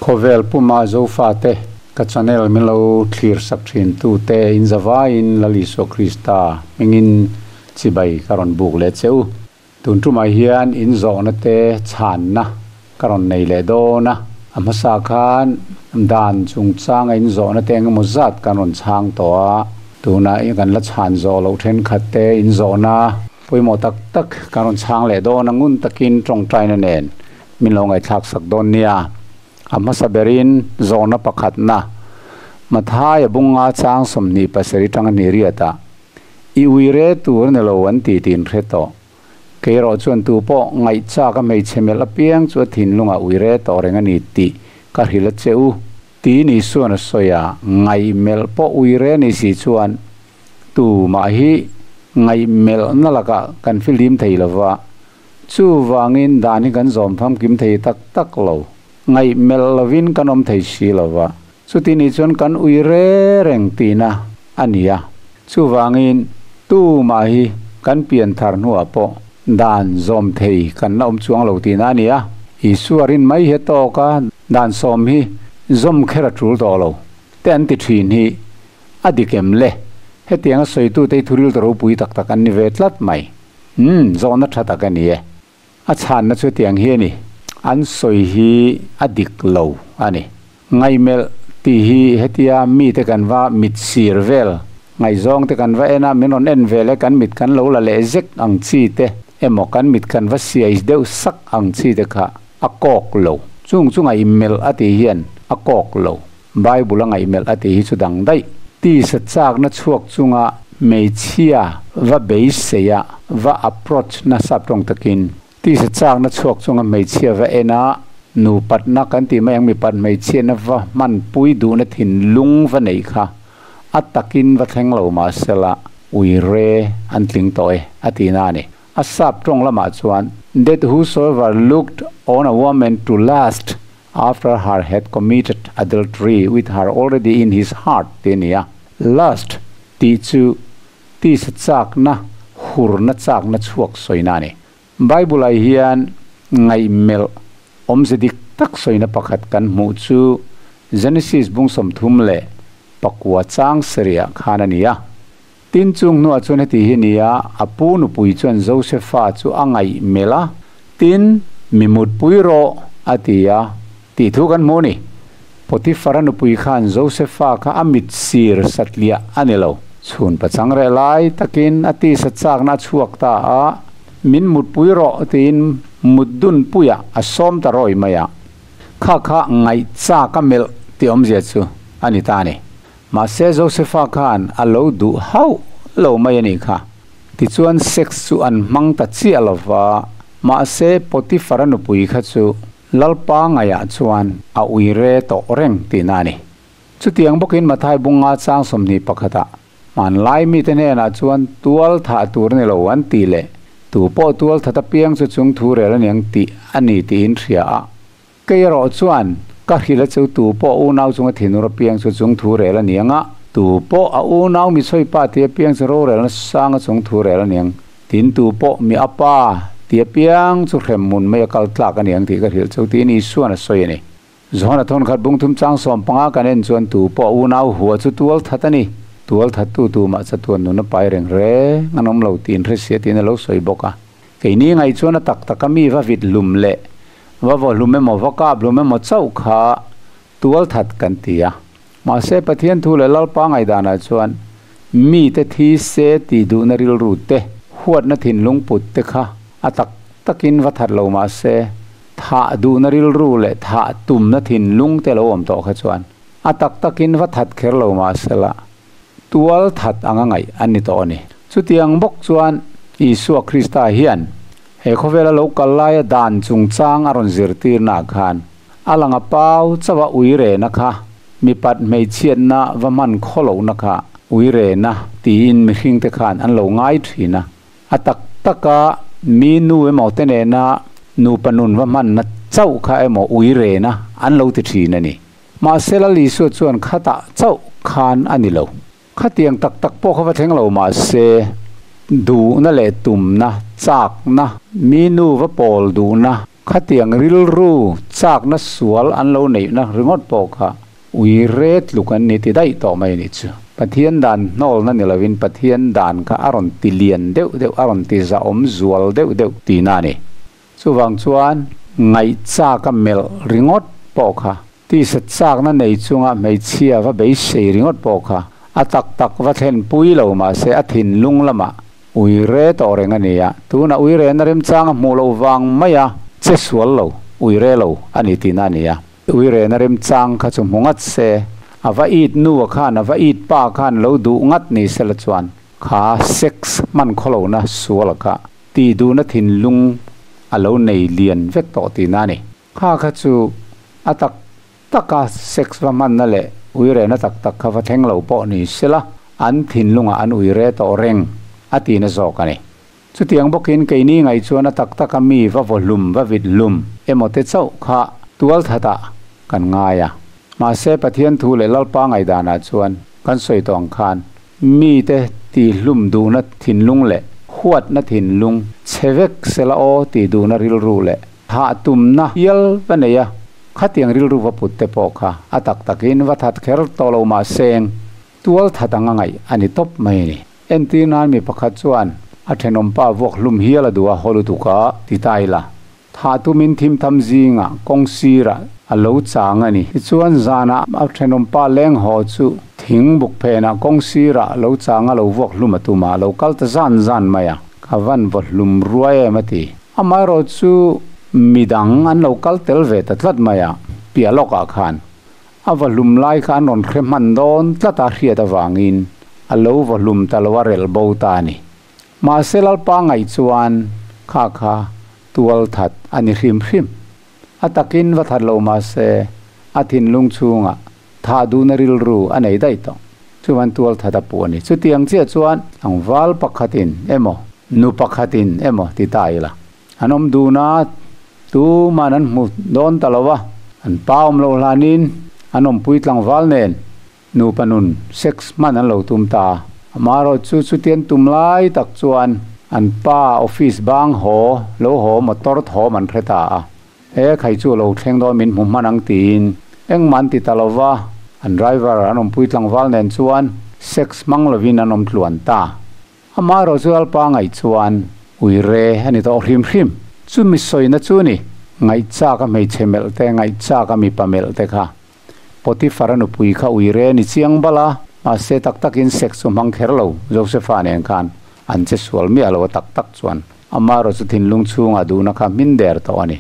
Khawvel puma Zofate ka channel min lo thlir sak thin tu te in zavaiin Lal Isua Krista hmingin chibai ka rawn buk leh che u. Tun tumah hian in zawhna te chhanna ka rawn nei leh dawn a, a hmasa khan dan chungchanga in zawhna te engemaw zat kan rawn chhang tawh a, tunah kan la chhan zawh loh thenkhat te in zawhna pawimawh tak tak kan rawn chhang leh dawn a, ngun takin tawngtaina nen min lo ngaihthlak sak dawn nia. A hmasa berin zawhna pakhatna Mathaia bunga chang 27 tanga ni riatah I uire tur ni lo an ti tiin hre tawh. Kei erawh chuan tu pawh ngaihchak a hmeichhe melh apiang chu a thinlungah uire tawh reng a ni tih ka hrilh a che u. Tiin Isuan a sawi a, ngaihmelh pawh uire ni si chuan tu mah hi ngaihmelhna lakah kan fihlim thei lo va, chuvangin dan hi kan zawm famkim thei tak tak lo. Ngaihmelh lovin kan awm thei si lo va, chuti ni chuan kan uire reng tihna a ni a. Chuvangin tu mah hi kan pian thar hnuah pawh dan zawm thei kan la awm chuang lo tihna a ni a. Isua rin mai hi a tawk a, dan sawm hi zawm kher a tul tawh lo te an ti thin hi a dik em le? Hetianga sawitute hi thuril ta ropui tak tak an ni ve tlat mai. Umm, zawhna tha tak a ni e. A chhanna chu tiang hi a ni, an sawi hi a dik lo a ni. Ngaihmelh tih hi hetia mite kan va mit sir vel, ngaihzawng te kan va en a, min rawn en vel e, kan mit kan lo la leh zek ang chi te emaw kan mit kan va siai deuh sak ang chi te kha a kawk lo. Chung chu ngaihmelh a tih hian a kawk lo. Bible a ngaihmelh a tih hi chu dang daih. Tisa chakna chhuak chunga hmeichhia va beiseia va approach na sap tawng takin tisa chakna chhuak chunga hmeichhia va en a, nupatna kan tih mai ang mipat hmeichhiatna va hmanpui duhna thinlung va neih kha a takin va thleng lo mahsela uire an tling tawh e a tihna a ni. A sap tawng lamah chuan that whosoever looked on a woman to lust After her had committed adultery with her already in his heart tih a ni a. Lust tih chu tisa chakna, hurna chakna chhuak sawina a ni. Bible-ah hian ngaihmelh awmze dik tak sawina pakhat kan hmuh chu Genesis bung 34 chang sarihah khan a ni a. Tin chung hnuah chuan heti hi a ni a, a pu nupui chuan Josefa chu a ngaihmelh a, Tin, mi mutpui rawh, a ti a, tih thu kan hmu a ni. Potifara nupui khan Josefa kha a mit sir satliah a ni lo. Chhun pachang reh lai takin a tisa chakna a chhuak ta a, Min mutpui rawh, tiin mut dun puiah a sawm ta rawi mai a. Kha kha ngaihchak a melh tih awmzia chu a ni ta a ni. Mahse Josefa khan a lo duh hauh lo mai a nih kha. Tichuan sex chu an hmang ta chiah lo va, mahse Potifara nupui kha chu Lalpa ngaihah chuan a ui re tawh reng tihna a ni. Chutiang bawkin Mathai bunga chang 21 ah hmanlai mite hnenah chuan tual thah tur a ni lo an tih leh tu pawh tual that apiang chu chung thu rel a niang tih a ni tiin hria a. Kei erawh chuan, ka hrilh a chu tu pawh unau chunga thinur apiang chu chung thu rel a ni ang a, tu pawh a unau mi chhawi pa ti apiang chu rorelna sang a chung thu rel a ni ang, tin tu pawh mi a pa ti apiang chu hrem hmun mai a kal tlak a ni ang tih ka hrilh chu tiin Isuan a sawi a ni. Johana thawnkhat bungthum chang 15 kan en chuan tu pawh unau hua chu tual that a ni, tual thattu tu mah chatuan nun a pai reng reng an awm lo tiin hresia tiin a lo sawi bawk a. Keini ngaih chuan a tak taka mi va vit hlum leh Va vaw hlum emaw, va kap hlum emaw chauh kha tual that kan ti a. Mahse, Pathian thu leh Lalpa ngaihdanah chuan mite thi se tih duhna rilru te, huatna thinlung put te kha a tak takin va that lo mahse, thah duhna rilru leh thah tumna thinlung te lo awm tawh kha chuan a tak takin va that kher lo mahsela tual that anga ngaih an ni tawh a ni. Chutiang bawk chuan Isua Krista hian he khawvela lo kal laia dan chungchang a rawn zirtirnaah khan a lang a pau chauh a uirena kha mipat hmeichhiatna va hman khaw lohna kha uirena tiin mihringte khan an lo ngai thin a. A tak taka mi nu emaw te nena nupa nun va hmanna chauh kha emaw uirena an lo ti thin a ni. Mahse Lal Isua chuan khatah chauh khan a ni lo. Khatiang tak tak pawh kha va thleng lo mahse, duhna leh tumna, chakna, mi nu va pawl duhna, Khatiang rilru chakna sual an lo neihna ringawt pawh kha ui re tluk an ni ti daih tawh mai a nih chu. Pathian dan hnawlna ni lovin Pathian dan kha a rawn ti lian deuh deuh, a rawn ti zahawm zual deuh deuh tihna a ni. Chuvang chuan ngaihchak a melh ringawt pawh kha tisa chakna nei chunga hmeichhia va beisei ringawt pawh kha a tak tak va thlenpui lo mahse a thinlung lamah ui re tawh reng a ni a, tunah ui rena remchang a hmuh loh vang maia che sual lo, ui re lo a ni tihna a ni a. Ui rena remchang kha chu hmu ngat se, a va it nu a khan, a va it pa khan lo duh ngat ni sela chuan kha sex hman khawlohna sual kha tih duhna thinlung a lo nei lian vek tawh tihna a ni. Kha kha chu a tak taka sex va hmanna leh uirehna tak tak kha va thleng lo pawh ni sela, an thinlungah an uire tawh reng a tihna zawk a ni. Chutiang bawkin keini ngaih chuan a tak taka mi va vaw hlum, va vit hlum emaw te chauh kha tualthatah kan ngai a. Mahse Pathian thu leh Lalpa ngaihdanah chuan kan sawi tawh ang khan mite tihhlum duhna thinlung leh huatna thinlung chhe vek sela aw tih duhna rilru leh thah tumna hial va nei a, khatiang rilru va put te pawh kha a tak takin va that kher tawh lo mah seng tual that anga ngaih a ni tawp mai a ni. Entir nan mi pakhat chuan a thenawmpa vuak hlum hial a duh a haw lutuk a ti ta ila. Thah tumin thim tham zingah kawng sirah a lo chang a ni. Tichuan zanah a thenawmpa leng haw chu thing buk phenah kawng sirah lo chang a lo vuak hlum a tum a, a lo kal ta zan zan mai a, ka van vaw hlum ruai em a ti. Amaherawh chu midang an lo kal tel ve ta tlat mai a, piah lawkah khan a va hlum lai kha an rawn hre hman dawn tlat a hriat avangin a lo vaw hlum ta lo a relh bo ta a ni. Mahse Lalpa ngaih chuan kha kha tual that a ni hrim hrim. A takin va that lo mahse a thinlung chhungah thah duhna rilru a nei daih tawh. Chuan tual that a puh a ni. Chutiang chiah chuan tlangval pakhatin emaw nu pakhatin emaw ti ta ila an awm dun a, tuman an hmu dawn ta lo va, an pa awm loh hlanin an awmpui tlangval nen Nupa nun sex hman an lo tum ta. Amaherawh chu chutian tum lai tak chuan an pa office bang haw lo haw motor thawm an hre ta a. He khai chu a lo thleng dawn min hmu hman ang tiin engmah an ti ta lo va, an driver an awmpui tlangval nen chuan sex hmang lovin an awm tluan ta. Amaherawh chu Lalpa ngaih chuan ui re a ni tawh hrim hrim. Chumi sawina chu ni, ngaihchak a hmeichhe melh te, ngaihchak a mipa melh te kha. Potifar-a nupui kha ui re ni chiang bal a, mahse tak takin sex chu hmang kher lo, Josefa nen khan an che sual miah lo a tak tak chuan amaherawh chu thinlung chhungah duhna kha hmin der tawh a ni.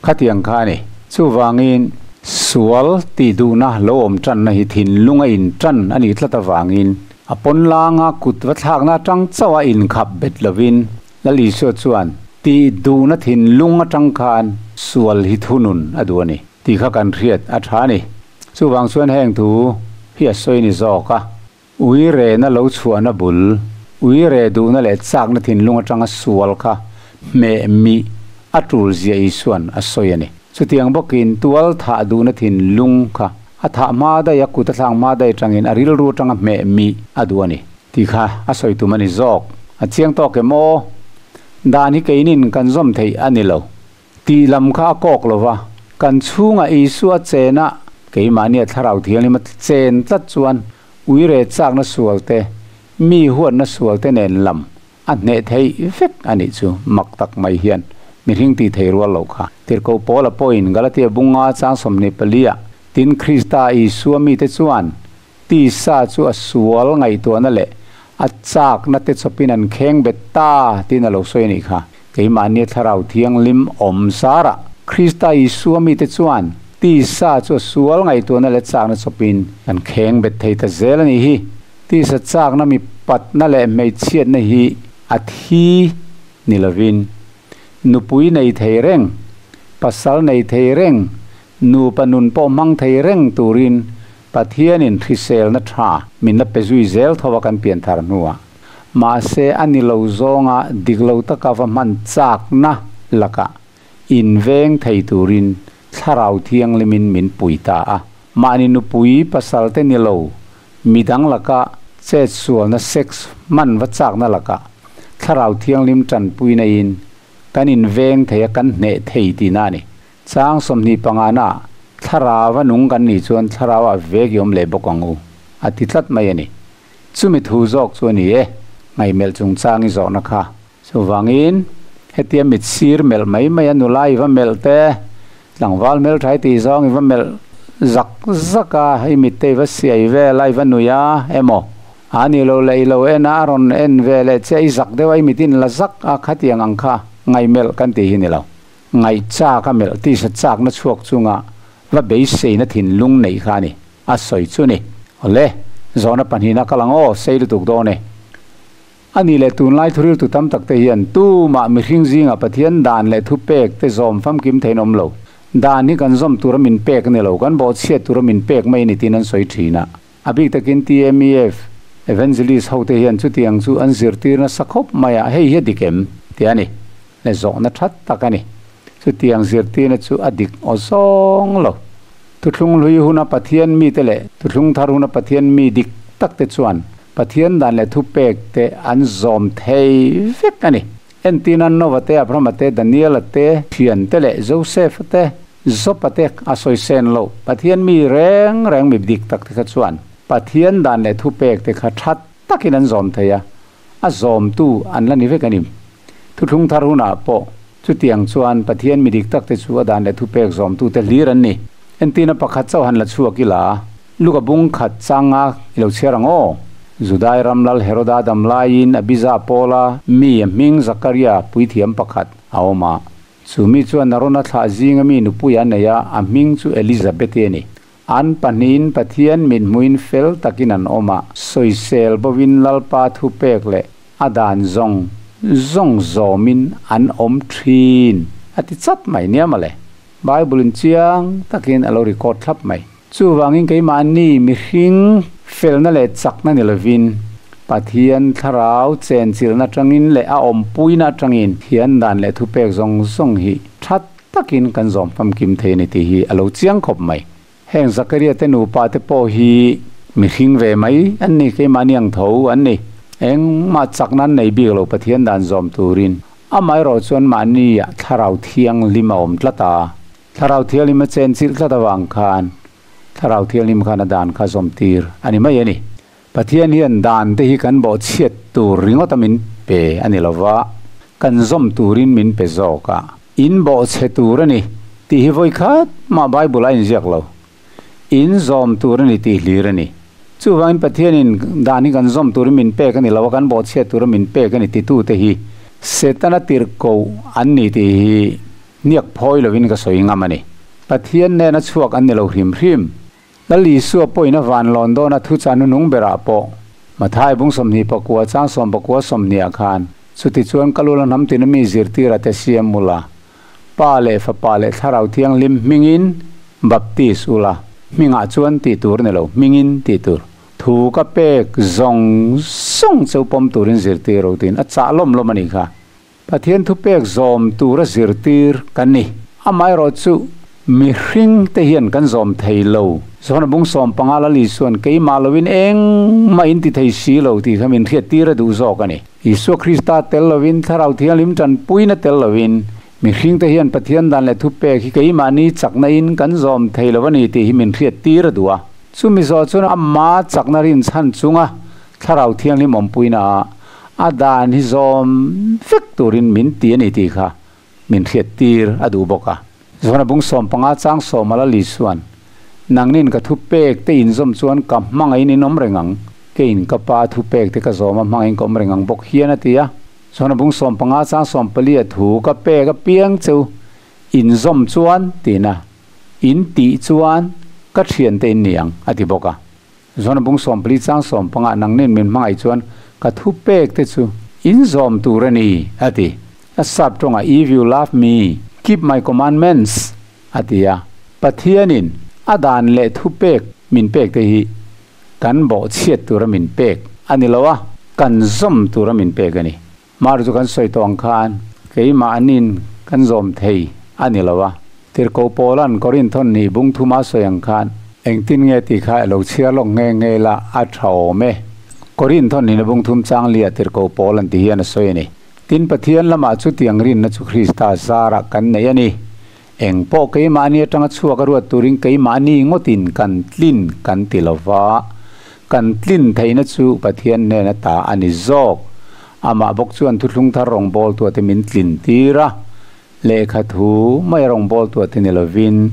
Khatiang kha a ni. Chuvangin sual tih duhna lo awm tanna hi thinlung a in tan a nih tlat avangin a pawn langa kut va thlakna atang chauh a inkhap bet lovin Lal Isua chuan tih duhna thinlung atang khan sual hi thunun a duh a ni. Tih kha kan hriat a tha a ni. Chuvang chuan heng thu hi a sawi ni zawk a, ui rehna lo chhuahna bul, ui reh duhna leh chakna thinlung atanga sual kha hmeh mih a tul zia Isuan a sawi a ni. Chutiang bawkin tual thah duhna thinlung kha a thah hma daih a, kut a thlak hma daih atangin a rilru atanga hmeh mih a duh a ni. Tih kha a sawi tum a ni zawk. A chiang tawk em aw? Dan hi keinin kan zawm theih a ni lo. Tih lam kha a kawk lo va, kan chhungah Isua chena keimahnia Thlarau Thianghlim a chen tlat chuan uire chakna sual te, mi huatna sual te nen lam a hneh theih vek a nih chu mak tak mai hian mihring tih thei rual lo kha. Tirhkoh Paula pawhin Galatia bunga chang 24 ah tin Krista Isua mite chuan tisa chu a sual ngaihtuahna leh a chakna te chawpin an kheng bet ta tiin a lo sawi a nih kha. Keimahnia Thlarau Thianghlim awm zarah Krista Isua mite chuan tisa chu a sual ngaihtuahna leh chakna chawpin kan kheng bet thei ta zel a nih hi. Tisa chakna mipatna leh hmeichhiatna hi a thi ni lovin nupui nei thei reng, pasal nei thei reng, nupa nun pawh hmang thei reng turin Pathianin hriselna tha min la pe zui zel tho a kan pian thar hnuah. Mahse a ni lo zawnga dik lo taka va hman chakna lakah inveng thei turin Thlarau Thianghlimin min pui ta a. Mahni nupui pasal te ni lo midang laka chetsualna sex hman va chakna lakah Thlarau Thianghlim tanpuina in Kan inveng thei a, kan hneh thei tihna a ni. Chang 25 na Thlarau a nung kan nih chuan Thlarau ah vek i awm leh bawk ang u, a ti tlat mai a ni. Chumi thu zawk chu a ni e, ngaihmelh chungchang i zawhna kha. Chuvangin, hetia mit sir melh mai mai a nula i va melh te, tlangval hmeltha i tih zawng i va melh zak zak a, i mitte i va siai vel a, i va nui a emaw, a ni lo leh i lo en a, a rawn en ve leh che a, i zak deuh a, i mitin la zak a, khatiang ang kha ngaihmelh kan tih hi ni lo. Ngaih chak a melh tisa chakna chhuak chunga va beiseina thinlung neih kha a ni, a sawi chu ni. Awle, zawhna pahnihna ka lang aw, sei lutuk dawn e. A nih leh tunlai thuriltu tam tak te hian tumah mihring zingah Pathian dan leh thupek te zawm famkim theiin awm lo. Dan hi kan zawm tura min pek a ni lo, kan bawhchhiat tura min pek mai a ni tiin an sawi thin a. A bik takin TMEF Evangelist hote hian chutiang chu an zirtir nasa khawp mai a, hei hi a dik em? tih a ni. Le zawhna that tak a ni. Chutiang zirtirna chu a dik aw zawng lo. Thuthlung hlui huna Pathian mite leh thuthlung thar huna Pathian mi dik takte chuan Pathian dan leh thupek te an zawm thei vek a ni. Entirna Nova te, Abrahama te, Daniela te, Thiante leh Josefa te, Jopa te a sawi sen lo. Pathian mi reng reng mi dik tak te kha chuan Pathian dan leh thupek te kha that takin an zawm thei a, a zawmtu an la ni vek a ni. Thuthlung thar hunah pawh chutiang chuan Pathian mi dik takte chu a dan leh thupek zawmtute hlir an ni. Entirna pakhat chauh han la chhuak ila, Luka bung khat changa i lo chhiar ang aw. Judai ram lal Heroda dam laiin Abija pawla mi a hming Zakaria puithiam pakhat a awm a. Chu mi chuan Arona thlah zinga mi nupui a nei a, a hming chu Elizabeti a ni. An pahnihin Pathian mithmuhin fel takin an awm a, sawisel bovin Lalpa thupek leh a dan zawng zawng zawmin an awm thin a ti chat mai nia mawle. Bible in chiang takin a lo record thlap mai. Chuvangin keimahni mihring felna leh chakna ni lovin Pathian thlarau chenchilhna atangin leh a awmpuina atangin thian dan leh thupek zawng zawng hi that takin kan zawm famkim thei a ni tih hi a lo chiang khawp mai. Heng Zakaria te nupa te pawh hi mihring ve mai an ni, keimahni ang tho an ni. Engmah chakna an nei bik lo Pathian dan zawm turin. Amaherawh chuan mahni ah Thlarau Thianghlim a awm tlat a, Thlarau Thianghlim a chenchilh tlat avang khan Thlarau Thianghlim khan a dan kha zawm tir a ni mai a ni. Pathian hian dan te hi kan bawhchhiat tur ringawt a min pe a ni lova, kan zawm turin min pe zawk a. In bawhchhe tur a ni tih hi vawi khat mah Bible a inziak lo. In zawm tur a ni tih hlir a ni. Chuvangin Pathianin dan hi kan zawm turin min pek a ni lo a, kan bawhchhiat tura min pek a ni titute hi Setana tirhkoh an ni tih hi hniak phawi lovin ka sawi ngam a ni. Pathian nena chhuak an ni lo hrim hrim. Lal Isua pawhin a van lawn dawn a thuchah hnunung berah pawh Mathai bung 29 chang 19 20 ah khan, Chutichuan ka lula hnam tina mi zirtira te siam ula, Pa leh Fapa leh Thlarau Thianghlim hmingin baptis ula, hmingah chuan tih tur ni lo, hmingin tih tur. Thu ka pek zawng zawng cheu pawm turin zirtir ro tiin a chah lawm lawm a nih kha. Pathian thupek zawm tura zirtir kan ni. Amaherawh chu mihring te hian kan zawm thei lo. Johana bung 15 Lal Isuan keimah loin engmah in ti thei si lo tih kha min hriattir a duh zawk a ni. Isua Krista tel loin Thlarau Thianghlim tanpuina tel loin mihring te hian Pathian dan leh thupek hi keimahni chakna in kan zawm thei lo a ni tih hi min hriattir a duh a. Chumi zawh chuan ama chakna rinchhan chunga Thlarau Thianghlim awmpuina ah a dan hi zawm vek turin min ti a ni tih kha min hriat tir a duh bawk a. Johana bung 15 chang 10 a la li chuan, Nangnin ka thupek te inzawm chuan ka hmangaihin in awm reng ang, keiin ka Pa thupek te ka zawm a hmangaihin ka awm reng ang bawk hian a ti a. Johana bung 15 chang 14 a thu ka pek apiang cheu inzawm chuan tiin a in tih chuan ka thiante in ni ang a ti bawk a. Johana bung 14 chang 15 nangnin min hmangaih chuan ka thu pek te chu in zawm tur a ni, a ti. A sap tawngah If you love me, keep my commandments, a ti a. Pathianin a dan leh thu pek min pek te hi kan bawhchhiat tura min pek a ni lo a, kan zawm tura min pek a ni. Mar chu kan sawi tawh ang khan keimahnin kan zawm thei a ni lo a. Tirhkoh Paula'n Korinthon nih bung thuma sawi ang khan engtin nge tih kha lo chhiar lawk nghe nghe la a tha awm e. Korinthon nih na bung thum chang lia Tirhkoh Paul an ti hian a sawi a ni. Tin, Pathian lamah chutiang rinna chu Krista zarah kan nei a ni. Eng pawh keimahni atanga chhuak a ruat turin keimahni ngawtin kan tlin kan ti lo va, kan tlin theihna chu Pathian hnena ta a ni zawk. Amah bawk chuan thuthlung thar rawngbawltuate min tlin tir a, lehkha thu mai rawngbawltuate ni lovin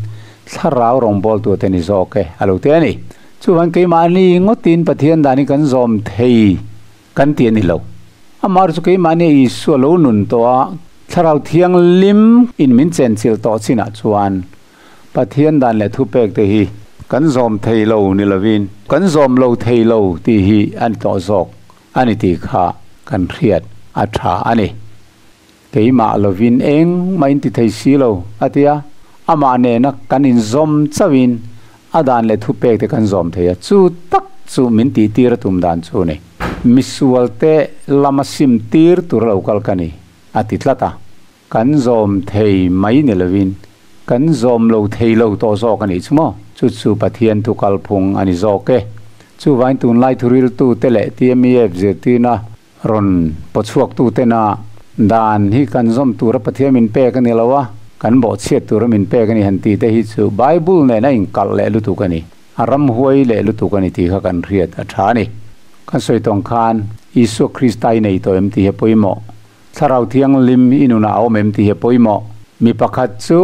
thlarau rawngbawltuate ni zawk e a lo ti a ni. Chuvang keimahni ngawtin Pathian dan hi kan zawm thei. Kan ti a ni lo. Amah chu keimahni Isua lo nun tawh a, Thlarau Thianghlim in min chenchilh tawh chinah chuan Pathian dan leh thupek te hi kan zawm thei lo ni lovin kan zawm lo thei lo tih hi a ni tawh zawk a ni tih kha kan hriat a tha a ni. Keimah lovin engmah in ti thei si lo a ti a, amah nena kan inzawm chauhin a dan leh thupek te kan zawm thei a, chu tak chu min tihtir a tum dan chu a ni. Misualte lama sim tir tur a lo kal ka ni, a ti tlat a. Kan zawm thei mai ni lovin kan zawm lo thei lo tawh zawk a nih chu maw? Chu chu Pathian thu kalphung a ni zawk e. Chuvain tunlai thuriltute leh TMEF zirtirna Rawn pawchhuaktutena dan hi kan zawm tura Pathian min pek a ni lo a, kan bawhchhiat tura min pek a ni han tih te hi chu Bible nen a inkalh leh lutuk a ni, a ramhuai leh lutuk a ni tih kha kan hriat a tha a ni. Kan sawi tawng khan Isua Krista i nei tawh em tih hi a pawimawh, Thlarau Thianghlim i nunah a awm em tih hi a pawimawh. Mi pakhat chu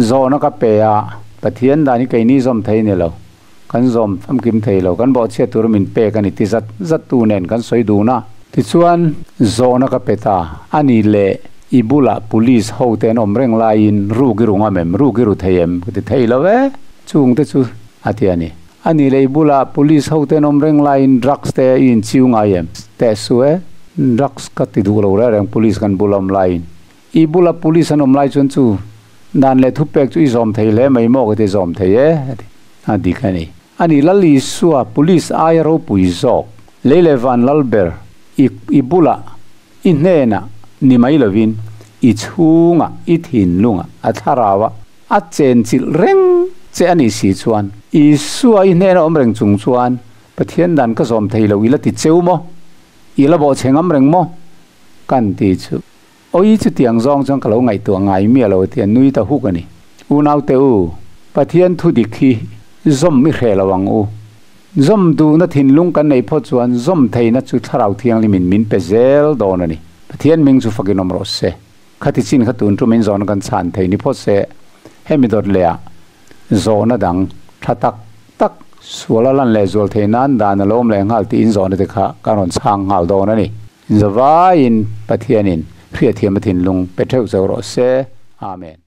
zawhna ka pe a, Pathian dan hi keini zawm thei a ni lo. Kan zawm famkim thei lo, kan bawhchhiat tur min pek a ni ti zat zat tu nen kan sawi dun a. Tichuan, zawhna ka pe ta, a ni leh i bulah police ho te an awm reng laiin ruk i ru ngam em, ruk i ru thei em? Ka ti thei lo e, chung te chu a ti a ni. A ni leh i bulah police ho te an awm reng laiin drugs te i inchiu ngai em? Teh su e, drugs ka ti duh lo reng reng police kan bula awm laiin. I bula police an awm lai chuan chu dan leh thupek chu i zawm thei hle mai maw ka ti zawm thei e a ti. A dik a ni. A ni Lal Isua police aia ropui zawk lei leh van lal ber i i bulah i hnenah ni mai lovin i chhungah i thinlungah a thlarauah a chenchilh reng che a nih si chuan Isua i hnena awm reng chung chuan Pathian dan ka zawm thei lo i la ti cheu maw? I la bawhchhe ngam reng maw? Kan ti chu. Awi chutiang zawng chuan ka lo ngaihtuah ngai miah lo tia nui ta huk a ni. Unaute u, Pathian thu dik hi zawm i hreh lo ang u. Zawm duhna thinlung kan neih phawt chuan zawm theihna chu Thlarau Thianghlimin min pe zel dawn a ni. Pathian ming chu fakin awm rawh se. Khati chin kha tun tum in zawhna kan chhan thei ni phawt se, hemi dawt leh ah zawhna dang tha tak tak sual a lan leh zual theih nan dan a lo awm leh nghal tiin zawhna te kha kan rawn chhang nghal dawn a ni. Zavaiin Pathianin hriatthiam a thinlung pe theuh zo rawh se. Amen.